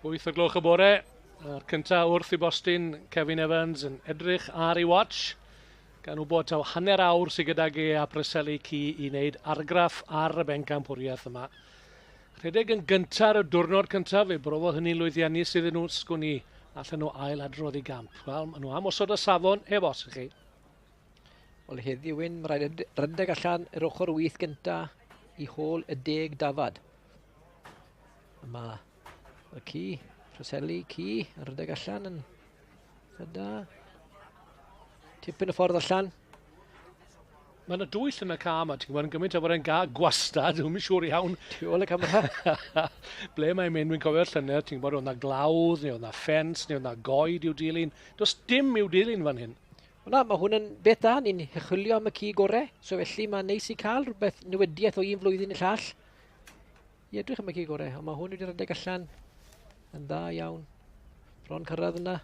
8 o gloch y bore, a'r cyntaf wrth i bostyn Kevin Evans yn edrych ar ei watch, gan wybod taw hanner awr sydd gydag e a Preseli Ci i wneud argraff ar y bencampwriaeth yma. Rhedeg yn gyntaf ar y diwrnod cyntaf, fe brofodd hynny'n lwyddiannus iddyn nhw, sgwn i allan nhw ail adrodd i gamp. Wel, maen nhw am osod y safon, heb os i chi. Wel, heddiw wyn, mae rhaid rhedeg allan yr ochr wyth gynta i hôl y deg dafad. Yma y ci, Preseli ci, yn rhedeg allan yn dda. Tipyn y ffordd allan. Mae yna dwyll yn y ca yma, ti'n gwybod, yn gymaint o fod e'n ga gwastad, dwi'n siŵr iawn. Tu ôl y camera. Ble mae'n mynd, dwi'n cofio'r llynedd, ti'n gwybod, oedd yna glawdd, neu oedd yna ffens, neu oedd yna goed i'w dilyn. Does dim i'w dilyn fan hyn. Wel na, mae hwn yn beth da, ni'n chwilio am y ci gore, so felly mae'n neis i cael rhywbeth newidiaeth o un flwyddyn i'r llall i edrych am y ci gore, ond mae hwn wedi rhedeg allan yn dda iawn. Bron cyrraedd yna.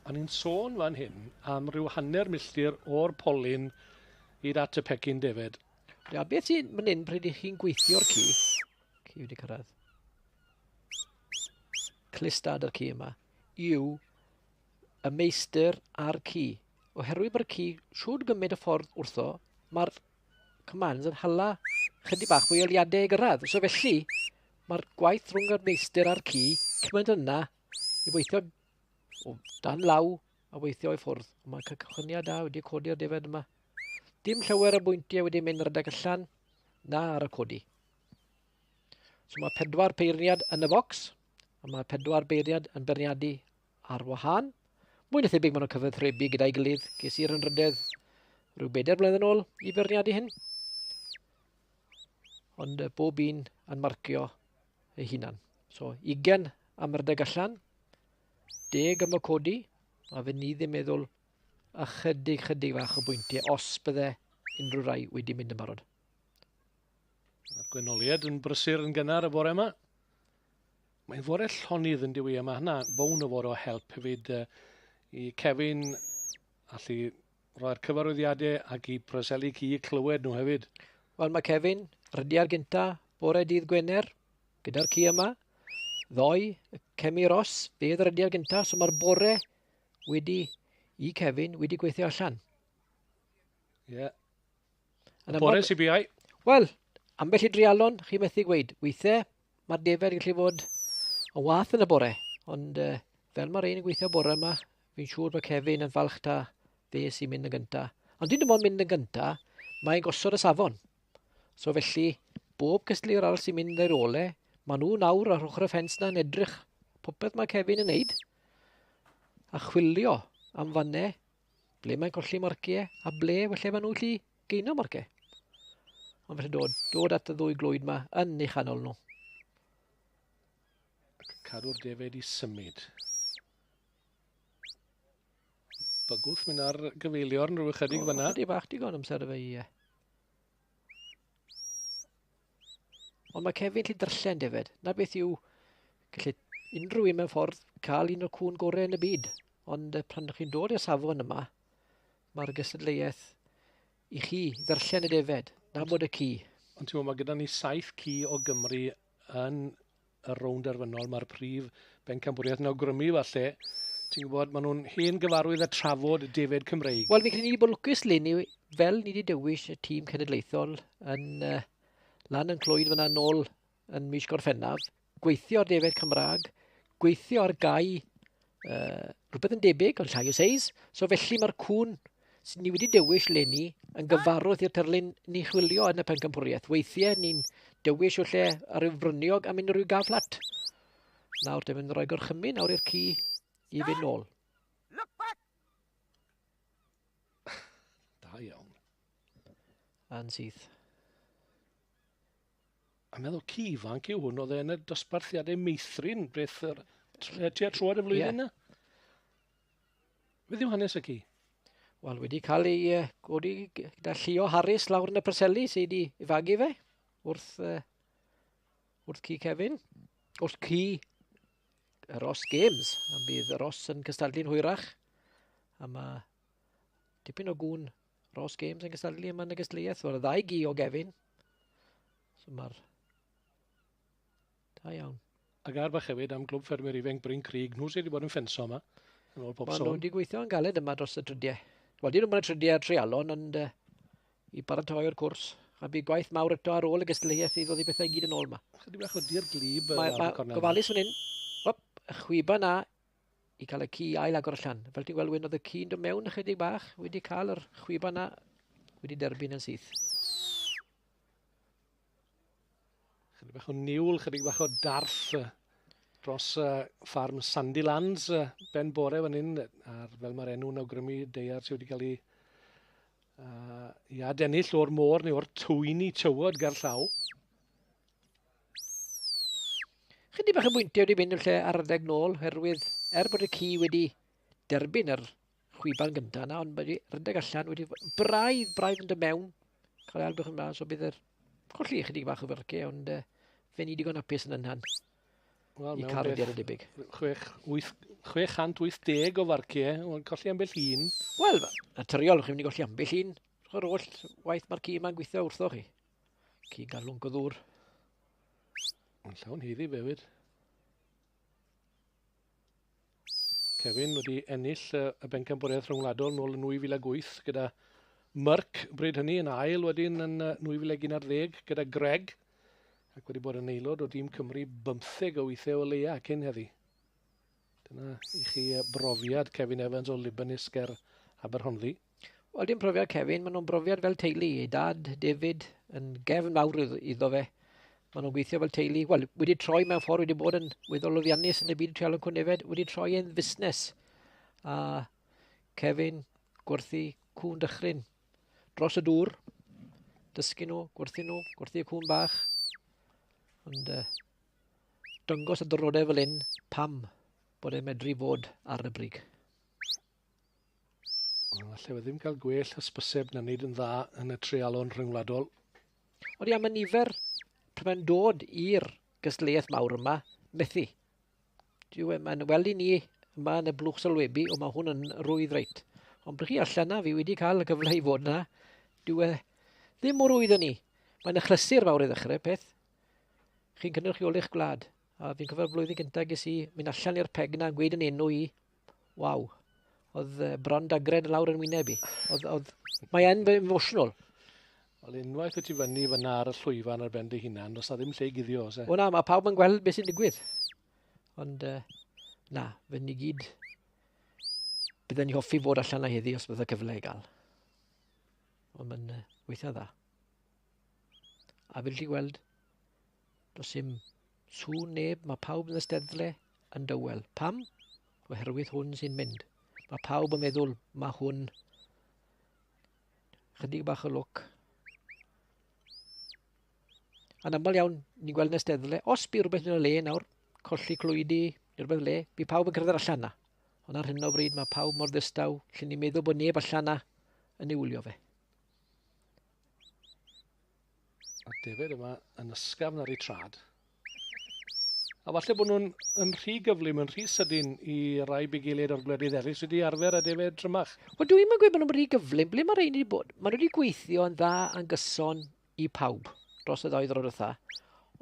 O'n i'n sôn fan hyn am ryw hanner milltir o'r polyn hyd at y pecyn defed. Ja, beth sy'n mynd hyn pryd i chi'n gweithio'r ci? Ci wedi cyrraedd. Clustad yr ci yma yw y meistr a'r ci. Oherwydd bod y ci siwr gymaint o ffordd wrtho, mae'r commands yn hala chydig bach fwy o eliadau i gyrraedd. So felly, mae'r gwaith rhwng yr meistr a'r ci cymaint yna i weithio o dan law a weithio i ffwrdd. Mae cychwyniad da wedi codi'r defed yma. Dim llawer o bwyntiau wedi mynd rhedeg allan na ar y codi. So mae pedwar peiriad yn y bocs, a mae pedwar beiriad yn beirniadu ar wahân. Mwy na thebyg maen nhw'n cyfathrebu gyda'i gilydd. Ges i'r anrhydedd rhyw bedair blynedd yn ôl i beirniadu hyn. Ond bob un yn marcio ei hunan. So, 20 am rydeg allan, 10 am y codi, a fe ni ddim meddwl ychydig, chydig fach o bwyntiau os bydde unrhyw rai wedi mynd yn barod. Mae'r gwenoliad yn brysur yn gynnar y bore yma. Mae'n fore llonydd yn dyw i, a mae hynna fown o fod o help hefyd i Kevin allu roi'r cyfarwyddiadau ac i Preseli ci clywed nhw hefyd. Wel, mae Kevin, rydiad gynta, bore dydd Gwener, gyda'r ci yma. Ddoe, Cemi Ross, fe oedd y rydiad gynta, so mae'r bore wedi i Kevin wedi gweithio allan. Ie. Yeah. Bore CBI. Wel, ambell i drialon, chi methu gweud. Weithiau, mae'r defed yn gallu fod yn wath yn y bore, ond fel mae'r ein yn gweithio bore yma, fi'n siŵr bod Kevin yn falch ta fe sy'n mynd yn gynta. Ond dim ond mynd yn gynta, mae'n gosod y safon. So felly, bob cystadleuwr arall sy'n mynd ar ôl e, maen nhw nawr ar ochr y ffens na yn edrych popeth mae Kevin yn neud a chwilio am fannau ble mae'n colli marciau a ble felly maen nhw'n gallu geino marciau. Ond felly dod, dod at y ddwy glwyd yma yn ei chanol nhw. Ac cadw'r defed i symud. Bygwth mynd ar gyfeiliorn rhyw ychydig fyna. Ychydig bach digon amser efo i. Ond mae Kevin gallu darllen defed. Na beth yw gallu unrhyw un mewn ffordd cael un o'r cŵn gorau yn y byd. Ond pan chi'n dod i'r safon yma, mae'r gystadleuaeth i chi ddarllen y defed, na bod y ci. Ond ti'n mae gyda ni 7 ci o Gymru yn y rownd derfynol. Mae'r prif bencampwriaeth yn awgrymu falle. Ti'n gwybod, maen nhw'n hen gyfarwydd a trafod defed Cymreig. Wel, fi'n credu ni wedi bod lwcus leni, fel ni wedi dewis y tîm cenedlaethol yn lan yn Clwyd fyna nôl yn mis Gorffennaf, gweithio ar defed Cymraeg, gweithio ar gau rhywbeth yn debyg, ond llai o seis. So felly mae'r cŵn sydd ni wedi dewis leni yn gyfarwydd i'r terlun ni chwilio yn y pencampwriaeth. Weithiau ni'n dewis o lle ar ryw fryniog a mynd rhyw gaf fflat. Nawr, dim yn rhoi gorchymyn nawr i'r ci i fynd nôl. Da iawn. Yn syth. A meddwl ci ifanc yw hwn, oedd e yn y dosbarthiadau meithrin beth yr tua troad y flwyddyn yna. Beth yw hanes y ci? Wel, wedi cael ei godi gyda Llio Harris lawr yn y Preseli sydd wedi fagu fe wrth, wrth ci Kevin, wrth ci y Ross Games, a bydd y Ross yn cystadlu'n hwyrach, a mae dipyn o gŵn Ross Games yn cystadlu yma yn y gystadleuaeth. Mae'r ddau gi o Gavin. So mae'r... Da iawn. A gair bach hefyd am Glwb Ffermwyr Ifanc Bryn Crug, nhw sydd wedi bod yn ffenso yma, yn ôl pob Maen sôn. nhw wedi gweithio yn galed yma dros y trydiau. Wel, dyn nhw'n y trydiau a'r treialon, ond i baratoi'r cwrs. A bu gwaith mawr eto ar ôl y gystadleuaeth i ddod i bethau i gyd yn ôl yma. Chydig bach o dir glib Mae, ar mae y cornel. gofalus fan hyn. Op, y chwiba na i cael y ci ail agor allan. Fel ti'n gweld, Wyn, oedd y ci'n dod mewn ychydig bach, wedi cael yr chwiba na, wedi derbyn yn syth. Chydig bach o niwl, chydig bach o darth dros ffarm Sandylands ben bore fan hyn, a'r fel mae'r enw'n awgrymu, daear sydd wedi cael ei adennill o'r môr neu o'r twyni tywod ger llaw. Chydig bach o bwyntiau wedi mynd yn lle ar redeg nôl, oherwydd er bod y ci wedi derbyn yr chwiban gyntaf yna, ond wedi rhedeg allan, wedi braidd, braidd yn dod mewn, cael ei ailgylch yn so bydd yr colli chydig bach o fyrciau, ond fe ni digon hapus yn ynhan Wel, i mewn cael beth, rhediad y debyg. 680 o farciau, wel, colli ambell un. Wel, naturiol, chi'n mynd i golli ambell un. Yr holl waith mae'r ci yma'n gweithio wrtho chi. Ci'n gael lwnc o ddŵr. Yn llawn heddi fewyd. Kevin wedi ennill y bencampwriaeth rhyngwladol nôl yn 2008 gyda Merck bryd hynny, yn ail wedyn yn 2011 gyda Greg, ac wedi bod yn aelod o dîm Cymru 15 o weithiau o leia cyn heddi. Dyna i chi brofiad Kevin Evans o Libanus ger Aberhonddu. Wel, dim profiad Kevin, maen nhw'n brofiad fel teulu. Ei dad, David, yn gefn mawr iddo fe. Maen nhw'n gweithio fel teulu. Wel, wedi troi mewn ffordd, wedi bod yn weddol lwyddiannus yn y byd treialon cŵn defaid, wedi troi yn fusnes. A Kevin gwerthu cŵn dychryn dros y dŵr, dysgu nhw, gwerthu nhw, gwerthu y cŵn bach. Ond dangos y diwrnodau fel hyn pam bod e'n medru fod ar y brig. Wel, falle fe ddim cael gwell hysbyseb na wneud yn dda yn y treialon rhyngwladol. Ond ia, mae nifer, pryd mae'n dod i'r gystadleuaeth mawr yma, methu. Mae'n weld i ni yma yn y blwch sylwebu, o mae hwn yn rwydd reit. Ond pryd chi allan na, fi wedi cael y cyfle i fod yna, dyw e ddim mor rwydd â ni. Mae'n achlysur mawr i ddechrau peth. Chi'n cynrychioli'ch gwlad. A fi'n cofio'r blwyddyn gyntaf ges i mynd allan i'r peg na yn gweud yn enw i, waw, oedd bron dagred lawr yn wyneb i. Mae e'n emotional. Wel, unwaith wyt ti fyny fyna ar y llwyfan ar ben dy hunan, does na ddim lle i guddio, oes e? O na, mae pawb yn gweld beth sy'n digwydd. Ond na, fy ni gyd, bydden ni hoffi fod allan na heddi os bydde cyfle i gael. Ond mae'n weithio dda. A fel ti gweld, does dim sŵn neb, mae pawb yn y steddle yn dywel. Pam? Oherwydd hwn sy'n mynd. Mae pawb yn meddwl, mae hwn chydig bach o lwc. A'n aml iawn, ni'n gweld yn y steddle, os bu rhywbeth yn y le nawr, colli clwydi, neu rhywbeth le, bu pawb yn cerdded allan na. Ond ar hyn o bryd mae pawb mor ddistaw, lle ni'n meddwl bod neb allan na yn ei wylio fe. A defaid yma yn ysgafn ar ei trad. A falle bod nhw'n yn rhy gyflym, yn rhy sydyn i rai bugeiliaid o'r gwledydd eraill sydd wedi arfer â defaid trymach. Wel, dwi'n mynd gweud bod nhw'n rhy gyflym. Ble mae rhain wedi bod? Maen nhw wedi gweithio yn dda yn gyson i pawb dros y ddau ddwrnod dwytha.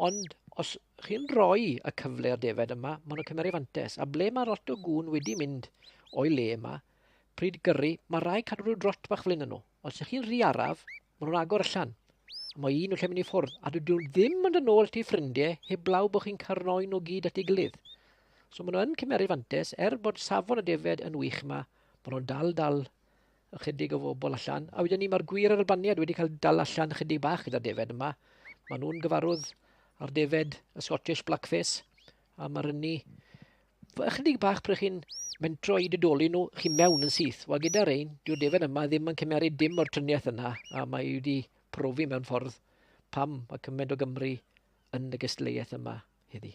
Ond os chi'n rhoi y cyfle i'r defaid yma, maen nhw'n cymryd fantais. A ble mae lot o gŵn wedi mynd o'i le yma, pryd gyrru, mae rhaid cadw rhyw drot bach fel hyn yn nhw. Os ych chi'n rhy araf, maen nhw'n agor allan. A mae un o'r lle mynd i ffwrdd, a dydyn nhw ddim yn dod nôl at eu ffrindiau heblaw bod chi'n carnoi nhw gyd at ei gilydd. So maen nhw yn cymeryd fantais, er bod safon y defaid yn wych yma, maen nhw'n dal ychydig o bobl allan. A wedyn ni, mae'r gwir yr Albaniad wedi cael dal allan ychydig bach gyda'r defaid yma. Maen nhw'n gyfarwydd ar defaid y Scottish Blackface, a mae'r ynni ychydig bach pryd chi'n mentro i didoli nhw, chi mewn yn syth. Wel, gyda rein, dyw'r defaid yma ddim yn cymeryd dim o'r triniaeth yna, a mae wedi profi mewn ffordd pam mae cymaint o Gymru yn y gystadleuaeth yma heddi.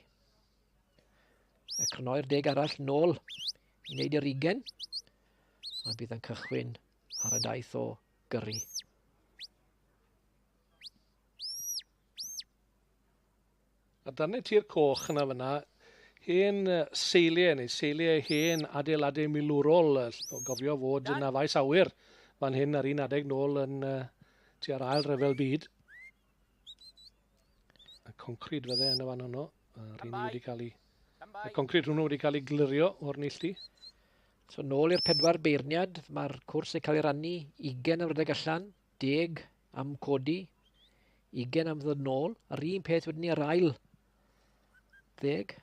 Y cronoi'r deg arall nôl i wneud yr 20, a bydd yn cychwyn ar y daith o gyrru. A darnau tir coch yna fyna, hen seiliau neu seiliau hen adeiladau milwrol, o gofio fod yna faes awyr fan hyn ar un adeg nôl yn tua'r ail ryfel byd. Y concrid fydde yn y fan honno. Mae'r rheini wedi cael ei... Y concrit hwnnw wedi cael ei glirio o'r neilltu. So nôl i'r 4 beirniad, mae'r cwrs yn cael ei rannu 20 am redeg allan, 10 am codi, 20 am ddod nôl, a'r un peth wedyn ni ar ail 10.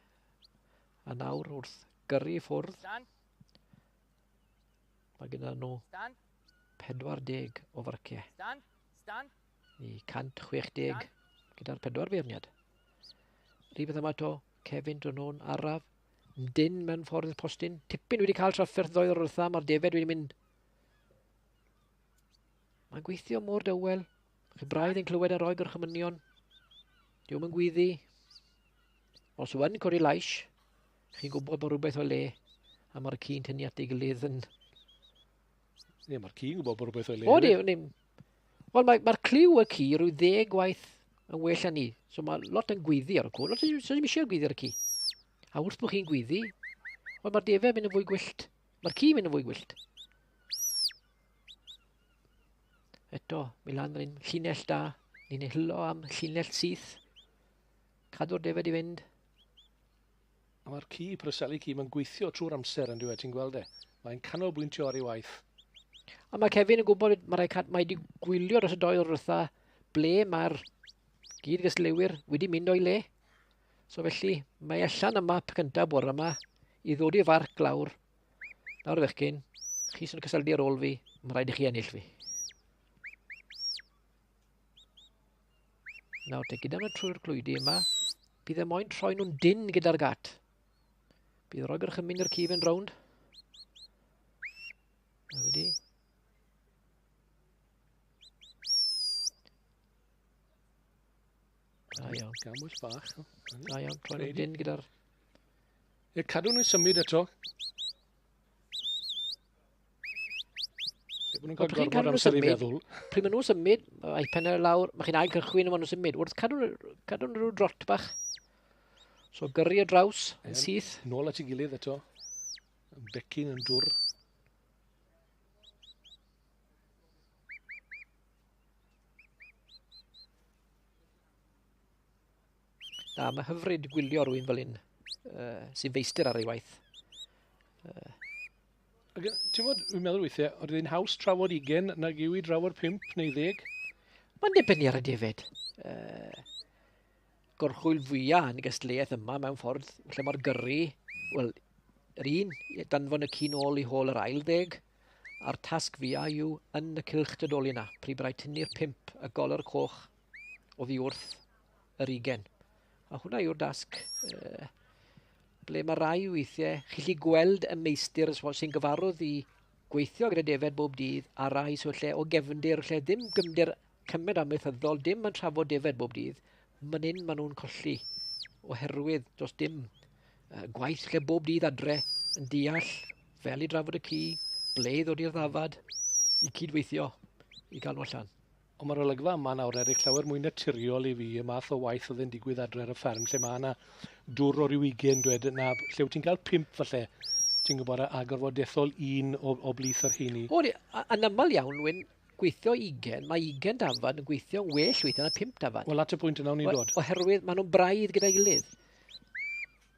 A nawr wrth gyrru i ffwrdd, mae gyda nhw 40 o farciau. I 160 gyda'r 4 beirniad. Rhywbeth yma to, Kevin dod nhw'n araf, dyn mewn ffordd i'r postyn. Tipyn wedi cael trafferth ddoe o'r wrtha, mae'r defed wedi mynd. Mae'n gweithio mor dywel. Chi braidd yn clywed ar roi gorchymynion. Diw'm yn gwyddi. Os yw yn codi lais, chi'n gwybod bod rhywbeth o le, a mae'r ci'n tynnu at ei gilydd yn... Ie, mae'r ci'n gwybod bod rhywbeth o'i le. O, di, Wel, mae'r mae cliw y ci rhyw 10 gwaith yn well na ni. So mae lot yn gwyddi ar y cwn. Lot so ddim eisiau gwyddi ar y ci. A wrth bod chi'n gwyddi, wel, mae'r defed mynd yn fwy gwyllt. Mae'r ci mynd yn fwy gwyllt. Eto, mi lan fan hyn, llinell da. Ni'n hylo am llinell syth. Cadw'r defed i fynd. A mae'r ci, Preseli ci, mae'n gweithio trwy'r amser yn dweud, ti'n gweld e. Mae'n canolbwyntio ar ei waith. A mae Kevin yn gwybod, mae wedi gwylio dros y doi o'r wrtha ble mae'r gyd gystadleuwyr wedi mynd o'i le. So felly, mae allan y map cyntaf bore yma i ddod i farc lawr. Nawr fechgyn, chi sy'n cysylltu ar ôl fi, mae rhaid i chi ennill fi. Nawr te, gyda nhw trwy'r clwydi yma, bydd e moyn troi nhw'n dyn gyda'r gat. Bydd rhoi gorchymyn i'r ci fynd rownd. Na wedi. Da iawn. Gamwyll bach. Da iawn, troi nhw'n dyn gyda'r... Ie, cadw nhw'n symud eto. Lle bod nhw'n cael gormod amser i feddwl. Pryd maen nhw'n symud, mae pennau lawr, mae chi'n ail cychwyn a maen nhw'n symud. Wrth cadw nhw rhyw drot bach. So gyrru y draws yn syth. Nôl at ei gilydd eto. Yn becyn yn dwr. Na, mae hyfryd gwylio rhywun fel un sy'n feistr ar ei waith. Ti'n bod, fi'n meddwl weithiau, oedd hi'n haws trafod 20 nag yw i drafod 5 neu 10? Mae'n dibynnu ar y defed. Gorchwyl fwyaf yn y gystadleuaeth yma mewn ffordd, lle mae'r gyrru, wel, yr un, danfon y ci nôl i hôl yr ail 10, a'r tasg fwyaf yw yn y cylch dodoli yna, pryd rhaid tynnu'r 5 y goler coch oddi wrth yr 20. A hwnna yw'r dasg ble mae rai weithiau, chi'n gallu gweld y meistr sy'n gyfarwydd i gweithio gyda defed bob dydd, a rai sy'n lle o gefndir, lle ddim gefndir cymaint amaethyddol, dim yn trafod defed bob dydd, man hyn maen nhw'n colli oherwydd does dim gwaith lle bob dydd adre yn deall fel i drafod y ci, ble i ddod i'r ddafad, i cydweithio, i gael nhw allan. Ond mae'r olygfa yma nawr, Eric, llawer mwy naturiol i fi, y math o waith oedd yn digwydd adre ar y fferm, lle mae yna dwr o ryw 20, dwed, na, lle wyt ti'n cael 5 falle, ti'n gwybod, a gorfod dethol un o blith yr heini. O, yn aml iawn, Wyn, gweithio 20, mae 20 dafad yn gweithio'n well weithiau na 5 dafad. Wel, at y pwynt yna o'n i'n dod. Oherwydd maen nhw'n braidd gyda'i gilydd.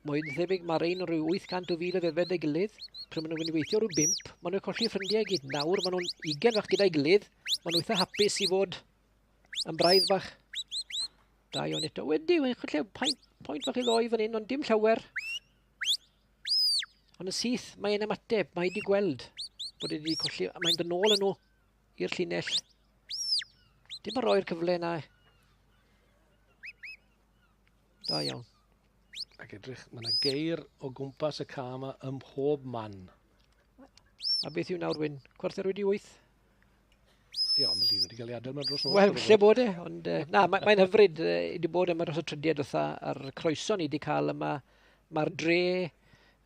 Mae'n thebyg, mae'r ein o ryw 800 o fil o ddefed ei gilydd, pryd maen nhw'n mynd i weithio rhyw 5, maen nhw'n colli ffrindiau i gyd. Nawr maen nhw'n 20 fach gyda'i gilydd, maen nhw'n eitha hapus i fod yn braidd fach. Da iawn eto. Wedi, mae'n lle pwynt fach i ddoi fan hyn, ond dim llawer. Ond yn syth, mae'n ymateb, mae wedi gweld bod wedi colli, a mae'n dod nôl yn nhw i'r llinell. Dim yn rhoi'r cyfle yna. Da iawn. Ac edrych, mae yna geir o gwmpas y ca yma ym mhob man. A beth yw nawr, Wyn? 7:45? Ie, ond mae llun wedi cael ei adael mewn dros nos. Wel, lle bod e, ond na, mae'n hyfryd wedi bod yma dros y trydiad wrtha, a'r croeso ni wedi cael yma. Mae'r dre,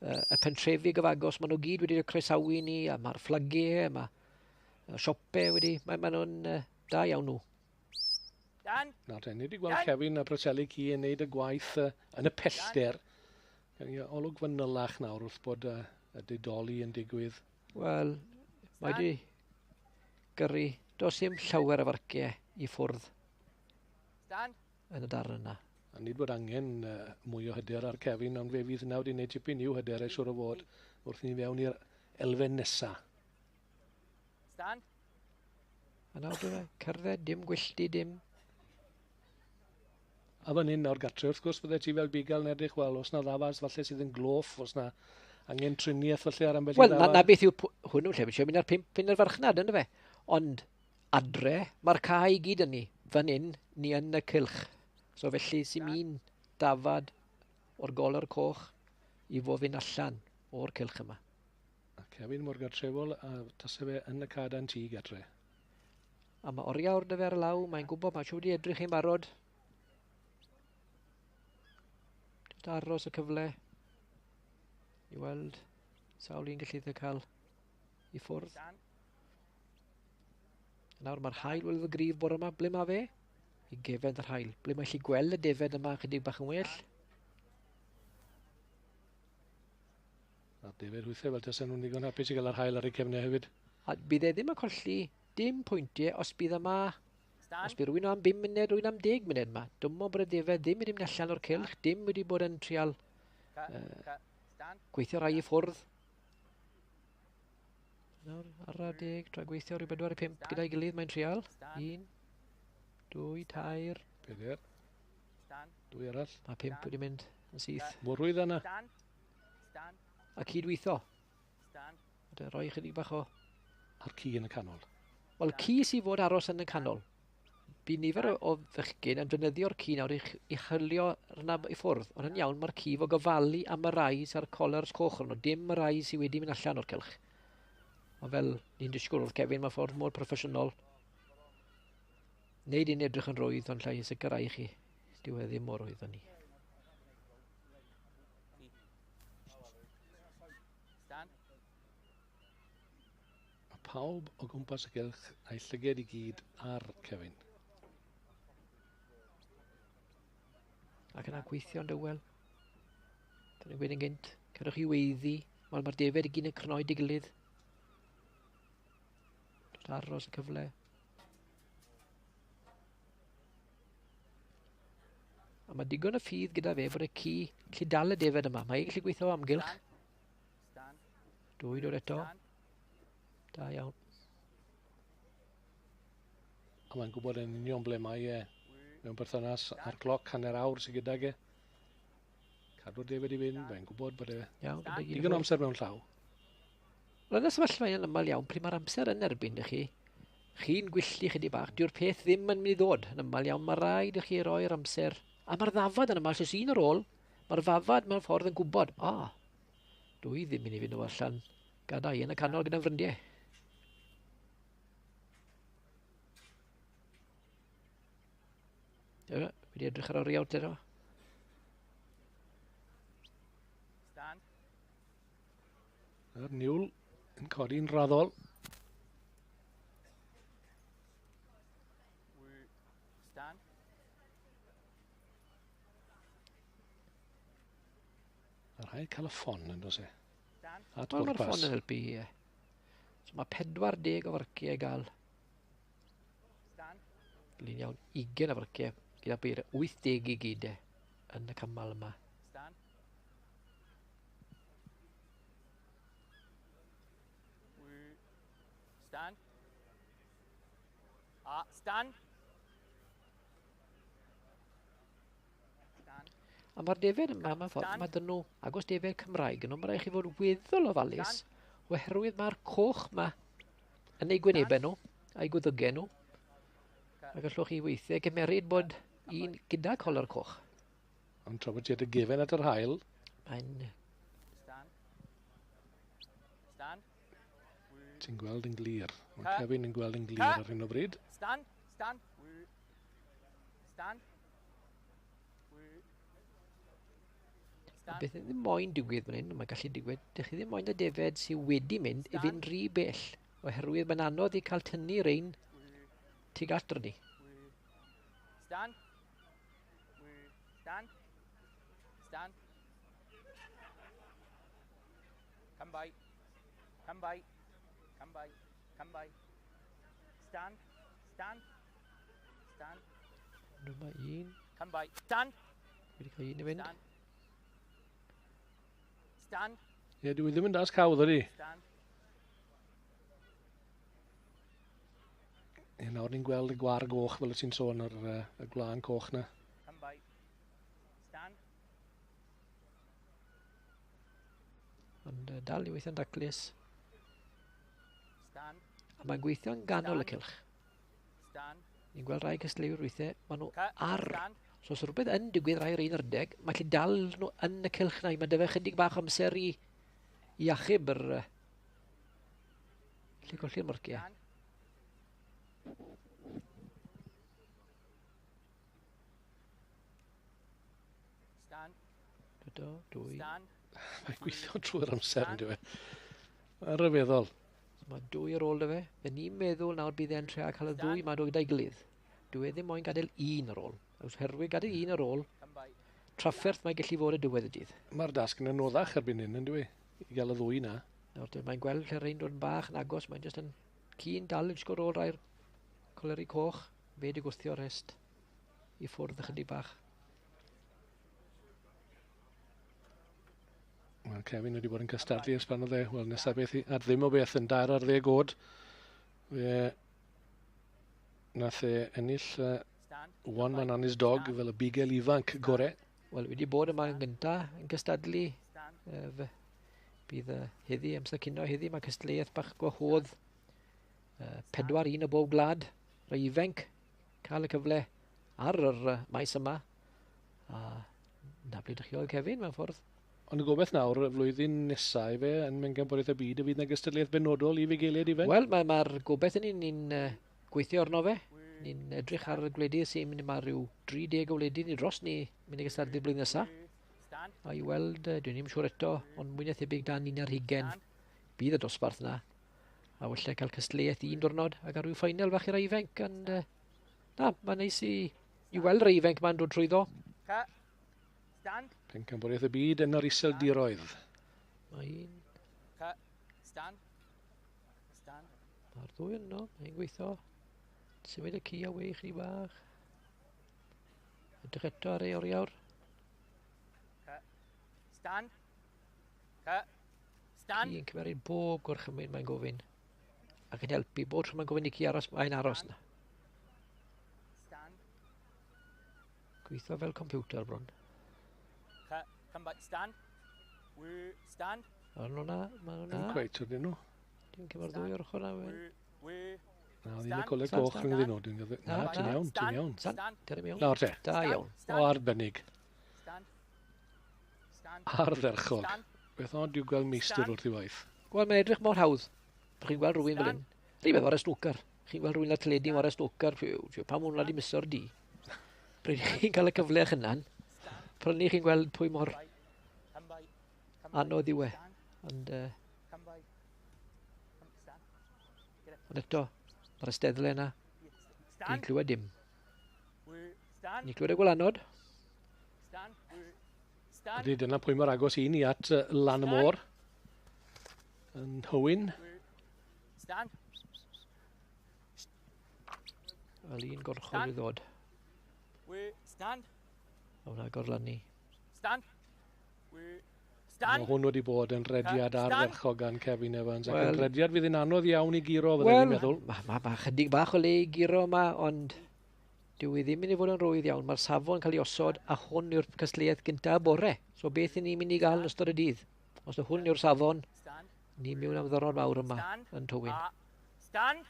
y pentrefi gyfagos, maen nhw gyd wedi croesawu ni, a mae'r fflagiau, mae siopau wedi, maen nhw'n da iawn nhw. Nawr te, ni wedi gweld Kevin a Preseli ci yn neud y gwaith yn y pellter. Gan i olwg fanylach nawr wrth bod y didoli yn digwydd. Wel, mae wedi gyrru, does dim llawer o farciau i ffwrdd yn y darn yna. A nid bod angen mwy o hyder ar Kevin, ond fe fydd nawr wedi gwneud tipyn i'w hyder e siŵr o fod wrth i ni fewn i'r elfen nesa. Stand. A nawr dyma, cerdded, dim gwylltu, dim. A fan hyn nawr gatre, wrth gwrs, bydde ti fel bugail yn edrych, wel, os na ddafad falle sydd yn gloff, os na angen triniaeth falle ar ambell i Wel, na, ddafad. na beth yw hwnnw lle, mae mynd ar 5 yn yr farchnad, ynddo fe? Ond adre, mae'r cae i gyd yn ni. Fan hyn, ni yn y cylch. So felly, sy'n un dafad o'r goler coch i fod fynd allan o'r cylch yma. A Kevin mor gartrefol a tase fe yn y cadan tŷ gatre. A mae oriawr 'da fe ar y law, mae'n gwybod, mae'n siŵr wedi edrych i'n barod. Jyst aros y cyfle i weld sawl un gallu cael i ffwrdd. Stand. Nawr mae'r haul wel y gryf bore yma, ble mae fe? I gefen yr haul. Ble mae'n gallu gweld y defed yma chydig bach yn well. A defed hwythau fel tasen nhw'n ddigon hapus i gael yr haul ar eu cefnau hefyd. A bydd e ddim yn colli dim pwyntiau os bydd yma, os Stand. bydd rhywun am 5 munud, rhywun am 10 munud yma. Dim ond bod y defed ddim wedi mynd allan o'r cylch, dim wedi bod yn trial Stand. gweithio rai i ffwrdd. Nawr, ar y 10, tra gweithio rhyw 4 i 5 gyda'i gilydd, mae'n trial. Stand. 1, 2, 3, 4, Stand. 2 arall. mae 5 wedi mynd yn syth. Mor rhwydd yna. Stand. Stand. A cydweithio. Stand. Wedyn rhoi chydig bach o... A'r ci yn y canol. Wel, ci sydd fod aros yn y canol. Bydd nifer o fechgyn yn defnyddio'r ci nawr i chylio rhna i ffwrdd. Ond yn iawn, mae'r ci fo gofalu am y rai sydd ar collars coch arno, dim y rai sydd wedi mynd allan o'r cylch. Ond fel ni'n disgwyl wrth Kevin, mae ffordd mor proffesiynol. Neud i'n edrych yn rwydd, ond llai i sicrhau chi, dyw e ddim mor rwydd â ni. Stand. A pawb o gwmpas y gylch a'i llyged i gyd ar Kevin. Ac yna gweithio'n dywel. Dyna ni'n gweud yn gynt, cerwch i weiddi. Wel, mae'r defed i gyd yn crynoi dy gilydd. Jyst aros y cyfle. A mae digon o ffydd gyda fe bod y ci gallu dal y defed yma. Mae e'n gallu gweithio o amgylch. Stand. Dwy dod eto. Stand. Da iawn. A mae'n gwybod yn union ble mae e mewn perthynas â'r cloc hanner awr sydd gydag e. Cadw'r defed i fynd, mae'n gwybod bod e Iawn, gyda gyd i digon o ffwrdd. amser mewn llaw. Wel, yn y sefyllfa yn aml iawn, pryd mae'r amser yn erbyn i chi, chi'n gwylltu chydig bach, dyw'r peth ddim yn mynd i ddod yn aml iawn, mae rhaid i chi roi'r amser. A mae'r ddafad yn aml, os oes un ar ôl, mae'r ddafad mewn ffordd yn gwybod, a, dwi ddim mynd i fynd o allan, gada i yn y canol gyda'n ffrindiau. Ie, wedi edrych ar oriawr te do. Stand. Yr niwl yn codi'n raddol. Stand. Mae rhaid cael y ffon yn does e. Stand. At Wel, mae'r bwrpas. ffon yn helpu, ie. So mae 40 o farciau i gael. Stand. Blin iawn, 20 o farciau gyda beir 80 i gyd e, yn y cymal yma. Stand. Stand. Stand. Stand. A mae'r defed yma, mewn ffordd, mae dyn nhw, agos defed Cymraeg yn nhw, mae rhaid chi fod weddol ofalus, oherwydd mae'r coch yma yn eu gwynebau nhw, a'i gwddygau nhw, a gallwch chi weithiau gymeryd bod un gyda coler coch. Ond tra bod ti at y gefen at yr haul, Mae'n Stand. Stand. ti'n gweld yn glir. Mae Kevin yn gweld yn glir ar hyn o bryd. Stand. Stand. Stand. Stand. beth ddim moyn digwydd fan hyn, mae'n gallu digwydd, dych chi ddim moyn y defed sydd wedi mynd i fynd rhy bell, oherwydd mae'n anodd i cael tynnu rein tuag at ni. Stand. Stand. Stand. Come by. Come by. Come by. Come by. Stand. Stand. Stand. Dyma un. Come by. Stand. Wedi cael un i fynd. Stand. Stand. Ie, dwi ddim yn dasg hawdd ydi. Stand. Ie, nawr ni'n gweld y gwar goch fel y ti'n sôn ar y gwlân coch na. Come by. Stand. Ond dal i weithio'n daclus. Stand. A mae'n gweithio'n ganol y cylch. Stand. Ni'n gweld rai cystadleuwyr weithiau, maen nhw Cut. ar. Stand. So os rhywbeth yn digwydd rai o'r 11, mae gallu dal nhw yn y cylch na. Mae dyfe chydig bach o amser i achub yr... Lle colli'r marciau. Stand. Stand. Do, dwy. Stand. Mae'n gweithio trwy'r amser yn dyw e. Mae'n rhyfeddol. So mae dwy ar ôl dyfe. Fe ni'n meddwl nawr bydd e'n trio cael y ddwy ma gyda'i gilydd. Dyw e ddim moyn gadael un ar ôl. Oherwydd gadael un ar ôl, Come by. trafferth mae'n gallu fod y diwedd y dydd. Mae'r dasg yn anoddach erbyn hyn, yn dyw e? I gael y ddwy na. Nawr mae'n gweld lle rhain dod yn bach yn agos, mae'n jyst yn cyn dal yn sgwr ôl rhai'r coleri coch, fe di gwthio'r rest i ffwrdd ychydig bach. Wel, Kevin wedi bod yn cystadlu ers pan oedd e, wel, nesaf beth, at ddim o beth yn 40 oed. Fe nath e ennill Stand. One Man and His Dog fel y bugel ifanc gore. Wel, wedi bod yma yn gynta yn cystadlu. Stand. Bydd heddi, amser cino heddi, mae cystadleuaeth bach gwahodd 4-1 o bob gwlad, rhai ifanc, cael y cyfle ar yr maes yma. A na ble dych chi oedd Kevin mewn ffordd. Ond y gobeith nawr, y flwyddyn nesaf i fe yn Mhencampwriaeth y Byd, y fydd yna gystadleuaeth benodol i fugeiliaid ifanc? Wel, mae'r gobeith yn ni'n gweithio arno fe. Ni'n edrych ar y gwledydd sy'n mynd, mae rhyw 30 o wledydd ni dros ni mynd i gystadlu blwyddyn nesaf. Stand. A i weld, dwi'n ddim siŵr eto, ond mwy na thebyg dan 21 bydd y dosbarth na. A wella cael cystadleuaeth un diwrnod a gael rhyw ffainal fach i'r ifanc. Ond na, mae'n neis i weld yr ifanc ma'n dod trwyddo. Cut. Stand. Pencampwriaeth y Byd yn yr Iseldiroedd. Mae un, Cut. Stand. Stand. mae'r ddwy yno, mae'n gweithio. Symud y ci away chdi bach. Edrych eto ar ei oriawr. Cut. Stand. Cut. Stand. Ci yn cymeryd bob gorchymyn mae'n gofyn. Ac yn helpu, bob tro mae'n gofyn i ci aros, mae'n aros na. Stand. Gweithio fel computer bron. Cut. Come back. Stand. We. Stand. Maen nhw na, maen nhw Ddim na. cweit ydyn nhw. Dwi'n cymryd ddwy o'r ochr na. We. We. Na, oedd un y Stand. coleg Stand, coch stand. rhyngddyn nhw. Dwi'n gwybod. Na, Na, ti'n na. iawn, ti'n Stand. iawn. Stand. Stand. Dyna mewn. Nawr te. Da iawn. O arbennig. Stand. Stand. Ardderchog. Stand. Beth ond yw gweld meistr Stand. wrth ei waith. Wel, mae'n edrych mor hawdd. Chi'n gweld rhywun fel hyn. Rhywun beth o'r snwcer. Chi'n gweld rhywun ar teledu o'r snwcer. Pam hwnna di miso'r di? Pryd chi'n cael y cyfle eich hunan, prynu chi'n gweld pwy mor Come by. Come by. anodd yw e. Stand. Ond, Come by. Come, stand. ond eto, mae'r eisteddle yna, ni'n Stand. clywed dim. We. Stand. Ni'n clywed y gwalanod. Stand. We. Stand. Ydy, dyna pwy mor agos i ni at lan y môr. Yn Hywyn. We. Stand. Fel un gorchwyl i ddod. We. Stand. A hwnna gorlannu. Stand. We. Mae Stand. hwn wedi bod yn rediad Stand. ardderchog gan Kevin Evans. Ac yn Wel- rediad fydd yn anodd iawn i guro, fydden Wel, ni'n meddwl. mae ma chydig bach o le i guro yma, ond dyw e ddim mynd i fod yn rwydd iawn. Mae'r safon cael ei osod, a hwn yw'r cystadleuaeth gyntaf y bore. So beth i ni'n mynd i gael yn ystod y dydd? Os yw hwn yw'r safon, Stand. ni mewn am ddyrnod mawr yma Stand. yn Tywyn. A. Stand.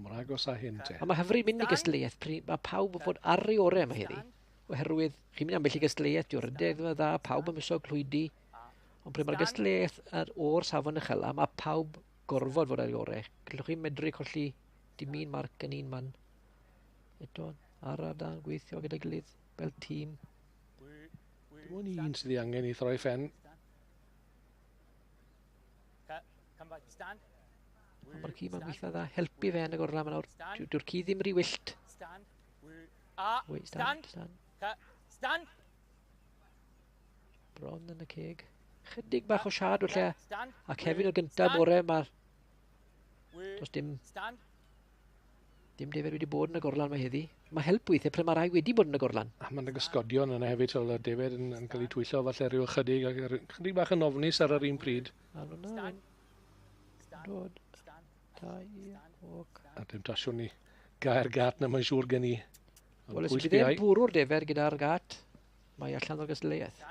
Mor agos â hyn te. A mae hyfryd mynd i Stand. gystadleuaeth, pryd mae pawb yn fod ar ei orau yma heddi. Stand. Oherwydd, chi'n mynd ambell i gystadleuaeth, dyw'r rhedeg ddim yn dda, pawb yn miso clwydi. Ond pryd mae'r Stand. gystadleuaeth ar o'r safon uchela, mae pawb gorfod fod ar ei orau. Gallwch chi medru colli dim un marc yn un man. Eto, ar a dan, gweithio gyda'i gilydd, fel tîm. We. We. Dim ond un sydd ei angen i throi ffen. Cut. Come back. Stand. We. Ond mae'r ci ma'n Stand. gweithio dda, helpu fe yn y gorla yma nawr. Stand. Dyw'r ci ddim rhy wyllt. Stand. We. A. Wait, stand, Stand. stand. Cut. Stand. Bron yn y ceg. Chydig bach o siad falle. Stand. A Kevin o'r gyntaf Stand. bore, mae'r... We. Does dim Stand. Dim defed wedi bod yn y gorlan mae heddi. Mae help weithiau pryd mae rai wedi bod yn y gorlan. A mae'n gysgodion yna hefyd, so defed yn cael ei twyllo falle rhyw ychydig, ac chydig bach yn ofnus ar yr un pryd. A nhw'na, dod. Da i, ok. A dim tasiwn ni gair gat na mae'n siŵr gen i. Wel, os bydd e'n bwrw'r defed gyda'r gat, mae allan o'r gystadleuaeth.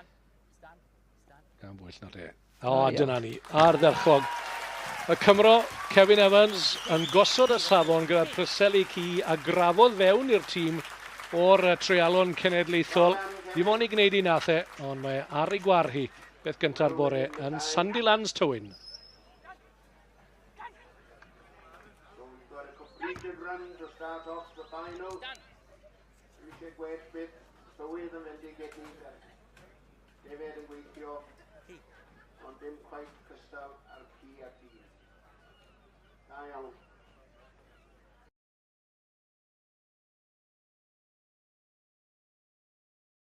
Gan bwyll na te. O, dyna ni. Ardderchog. Y Cymro, Kevin Evans, yn gosod y safon gyda'r Preseli Ci a grafodd fewn i'r tîm o'r treialon cenedlaethol. Dim ond i gwneud i nath e, ond mae ar ei gwar hi beth gynta'r bore yn Sandilands Tywyn. So we've got a completed run to start off the final. Eisiau gwell beth tywydd yn mynd i gedi. Defed yn gweithio, ond dim cweit cystal ar ci a dyn. Da iawn.